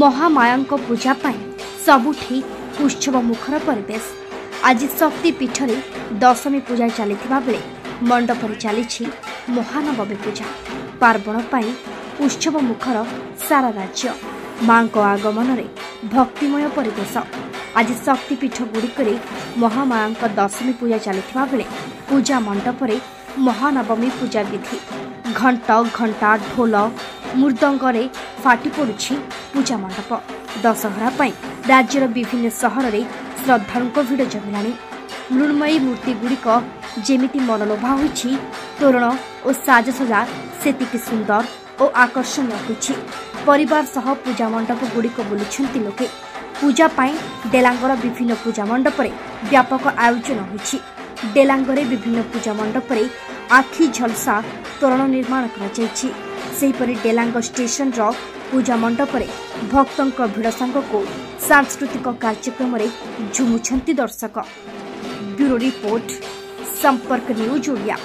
ମହାମାୟାଙ୍କ ପୂଜା ପାଇଁ ସବୁଠି ଉତ୍ସବ ମୁଖର ପରିବେଶ। ଆଜି ଶକ୍ତିପୀଠରେ ଦଶମୀ ପୂଜା ଚାଲିଥିବା ବେଳେ ମଣ୍ଡପରେ ଚାଲିଛି ମହାନବମୀ ପୂଜା। ପାର୍ବଣ ପାଇଁ ଉତ୍ସବ ମୁଖର ସାରା ରାଜ୍ୟ। ମାଙ୍କ ଆଗମନରେ ଭକ୍ତିମୟ ପରିବେଶ। ଆଜି ଶକ୍ତିପୀଠଗୁଡ଼ିକରେ ମହାମାୟାଙ୍କ ଦଶମୀ ପୂଜା ଚାଲିଥିବା ବେଳେ ପୂଜା ମଣ୍ଡପରେ ମହାନବମୀ ପୂଜା ବିଧି। ଘଣ୍ଟ, ଘଣ୍ଟା, ଢୋଲ, ମୃଦଙ୍ଗରେ ଫାଟି ପଡୁଛି ପୂଜା ମଣ୍ଡପ। ଦଶହରା ପାଇଁ ରାଜ୍ୟର ବିଭିନ୍ନ ସହରରେ ଶ୍ରଦ୍ଧାଳୁଙ୍କ ଭିଡ଼ ଜମିଲାଣି। ମୃଣ୍ମୟୀ ମୂର୍ତ୍ତିଗୁଡ଼ିକ ଯେମିତି ମନଲୋଭା ହୋଇଛି, ତୋରଣ ଓ ସାଜସଜା ସେତିକି ସୁନ୍ଦର ଓ ଆକର୍ଷଣୀୟ ହୋଇଛି। ପରିବାର ସହ ପୂଜା ମଣ୍ଡପଗୁଡ଼ିକ ବୁଲୁଛନ୍ତି ଲୋକେ। ପୂଜା ପାଇଁ ଡେଲାଙ୍ଗର ବିଭିନ୍ନ ପୂଜା ମଣ୍ଡପରେ ବ୍ୟାପକ ଆୟୋଜନ ହୋଇଛି। ଡେଲାଙ୍ଗରେ ବିଭିନ୍ନ ପୂଜା ମଣ୍ଡପରେ ଆଖି ଝଲସା ତୋରଣ ନିର୍ମାଣ କରାଯାଇଛି। ସେହିପରି ଡେଲାଙ୍ଗ ଷ୍ଟେସନର ପୂଜା ମଣ୍ଡପରେ ଭକ୍ତଙ୍କ ଭିଡ଼ ସାଙ୍ଗକୁ ସାଂସ୍କୃତିକ କାର୍ଯ୍ୟକ୍ରମରେ ଝୁମୁଛନ୍ତି ଦର୍ଶକ। ବ୍ୟୁରୋ ରିପୋର୍ଟ, ସମ୍ପର୍କ ନ୍ୟୁଜ୍ ଓଡ଼ିଆ।